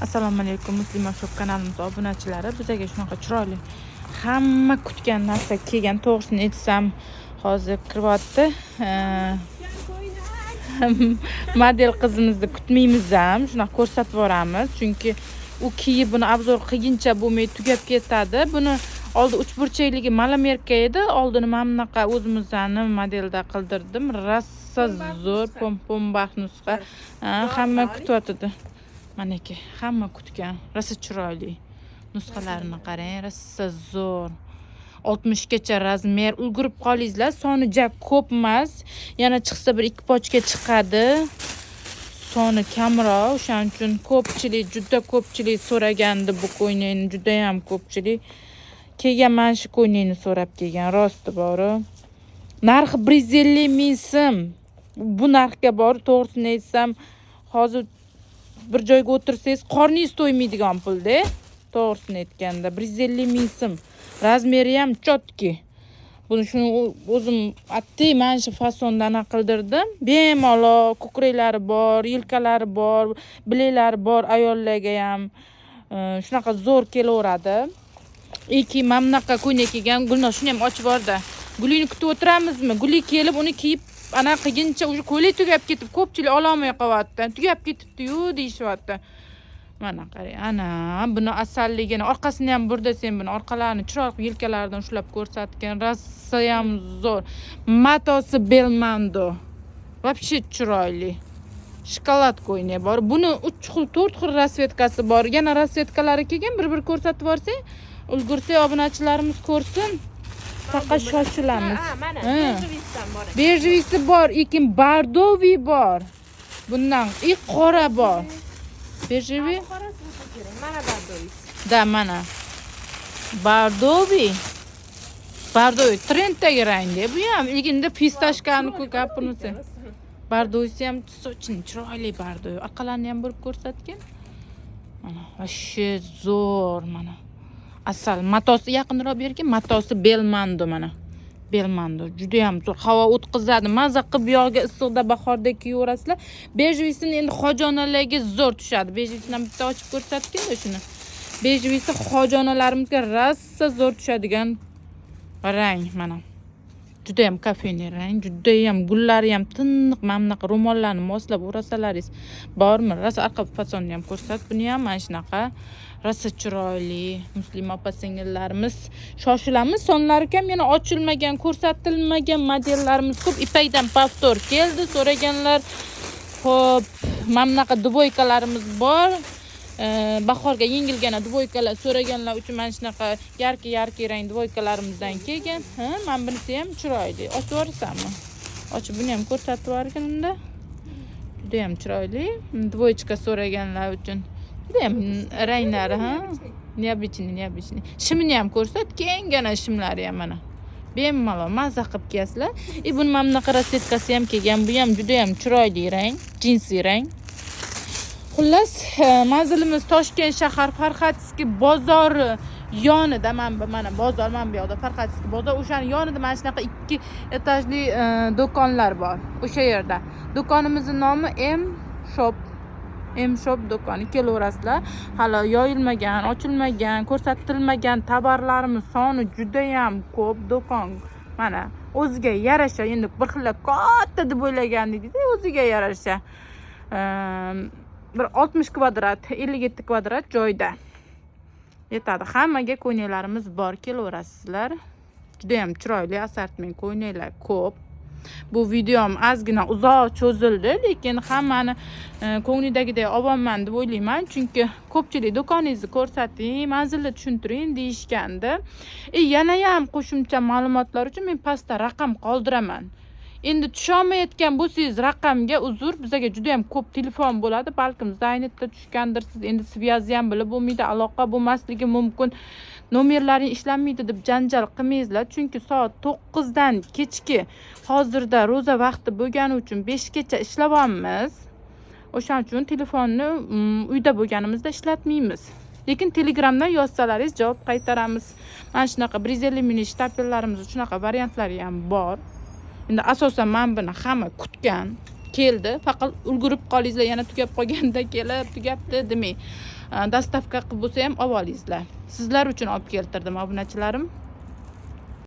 Assalomu alaykum, Muslima Shop kanalimiz obunachilari. Bizaga shunaqa chiroyli, hamma kutgan narsa kelgan. To'g'risini aytsam, hozir kiryapti. Model qizimizni kutmaymiz ham, shunaqa ko'rsatib yuboramiz, chunki u kiyib buni обзор qilguncha bo'lmay tugab ketadi. Buni oldi uchburchakligi маломерка edi. Oldini mana bunaqa o'zimizni modelda qildirdim. Rosa zo'r pombax nusxa. Ha, hamma kutyapti. Manaki hamma kutgan rosa chiroyli nusxalarini qarang, rosa zo'r. 60gacha размер, ulgurib qoldingizlar, soni ja ko'p emas, yana chiqsa bir ikki пачка chiqadi, soni kamroq. O'shaning uchun ko'pchilik, juda ko'pchilik so'ragandi bu ko'ylakni, judayam ko'pchilik kelgan, mana shu ko'ylakni so'rab kelgan. Rosti bori, narxi 150 000 so'm. Bu narxga bor, to'g'risini aytsam, hozir bir joyga o'tirsangiz, qorningiz to'ymaydigan pulda. To'g'risini aytganda, 150 000 so'm. Размер i ham четкий. Buni shuni o'zim attang mana shu fasonda anaqa qildirdim. Bemalol ko'kraklari bor, yelkalari bor, bilaklari bor ayollarga ham shunaqa zo'r kelaveradi. И keyin mana bunaqa ko'ylak kelgan. Gulnoz, shuni ham ochib yuborda. Gulini kutib o'tiramizmi? Guli kelib, uni kiyib anaqa qilguncha уже ko'ylak tugab ketib, ko'pchilik ololmay qolyapti, tugab ketibdiyu deyishyapti. Mana qarang, ana buni asalligini, orqasini ham burda sen, buni orqalarini chiroyli qilib yelkalaridan ushlab ko'rsatgan. Rosayam zo'r, matosi belmando, вообще chiroyli shokolad ko'ylak bor. Buni uch xil, to'rt xil расцветка si bor. Yana расцветка lari kelgan, bir bir ko'rsatib yuborsang, ulgursak, obunachilarimiz ko'rsin, faqat shoshilamiz. Ha, mana бежевый sidan bor ekan. Бежевый si bor, lekin бордовый bor bundan и qora bor. Бежевый. Qorasi bo'lsa kerak. Mana бордовый si. Да, mana бордовый, бордовый trenddagi rangda bu ham. Lekin фисташка ni gapirmasa, бордовый si ham сочный, chiroyli бордовый. Orqalarini ham burib ko'rsatgin. Mana, вообще zo'r. Mana, asal matosi, yaqinroq bergin. Matosi belmando, mana, belmando, judayam zo'r, havo o'tkazadi maza qilib bu yog'iga. Issiqda, bahorda kiyaverasizlar. Бежевый sini endi hojonalarga zo'r tushadi. Бежевый sini ham bitta ochib ko'rsatginda shuni. Бежевый si hojonalarimizga rosa zo'r tushadigan rang. Mana, judayam кофейный rang, judayam gullari ham tiniq. Mana bunaqa ro'mollarni moslab o'rasalaringiz bormi, rosa. Orqa fasonni ham ko'rsat buni ham. Mana shunaqa rosa chiroyli. Muslima opa singillarimiz, shoshilamiz, sonlari kam, yana ochilmagan, ko'rsatilmagan modellarimiz ko'p. Ipakdan повтор keldi, so'raganlar. Ho'p, mana bunaqa двойка larimiz bor. Bahorga yengilgina двойка lar so'raganlar uchun mana shunaqa яркий яркий rang двойка larimizdan kelgan. Ha, mana bunisi ham chiroyli. Ochib yuborsanmi? Ochib, buni ham ko'rsatib yuborgin unda. Judayam chiroyli двоечка so'raganlar uchun, judayam ranglari, ha, необычный, необычный. Shimini ham ko'rsat, kenggina shimlari ham. Mana, bemalol maza qilib kiyasizlar. И buni mana bunaqa расцветка si ham kelgan. Bu ham judayam chiroyli rang, jinsiy rang. Xullas, manzilimiz Toshkent shahar, Farxatskiy bozori yonida. Mana bu, mana bozor, mana bu yoqda Farxatskiy bozor, o'shani yonida mana shunaqa ikki etajli do'konlar bor, o'sha yerda. Do'konimizni nomi M Shop, M Shop do'koni. Kelaverasizlar. Hali yoyilmagan, ochilmagan, ko'rsatilmagan tovarlarimiz soni judayam ko'p. Do'kon mana o'ziga yarasha, endi bir xillar katta deb o'ylagan deydi, o'ziga yarasha bir 60 kvadrat, 57 kvadrat joyda yetadi hammaga. Ko'ylaklarimiz bor, kelaverasizlar. Judayam chiroyli assortiment ko'ylaklar ko'p. Bu videom ozgina uzoq cho'zildi, lekin hammani ko'nglidagidek ololman deb o'ylayman, chunki ko'pchilik do'koningizni ko'rsating, manzilni tushuntiring deyishgandi. И yanayam qo'shimcha ma'lumotlar uchun men pastda raqam qoldiraman. Endi tusholmayotgan bo'lsangiz raqamga, uzr, bizaga juda yam ko'p telefon bo'ladi, balkim занят da tushgandirsiz, endi связи ham bilib bo'lmaydi, aloqa bo'lmasligi mumkin. Nomerlaring ishlamaydi deb janjal qilmaysizlar, chunki soat 9dan kechki, hozirda ro'za vaqti bo'lgani uchun 5gacha ishlayapmiz. O'shaning uchun telefonni uyda bo'lganimizda ishlatmaymiz, lekin Telegramdan yozsalaringiz, javob qaytaramiz. Mana shunaqa 150 ming штапель larimiz, shunaqa variantlari ham bor. Endi asosan mana buni hamma kutgan, keldi. Faqat ulgurib qoldingizlar, yana tugab qolganda kelib, tugabdi demang. Доставка qilib bo'lsa ham olib olingizlar. Sizlar uchun olib keltirdim, obunachilarim.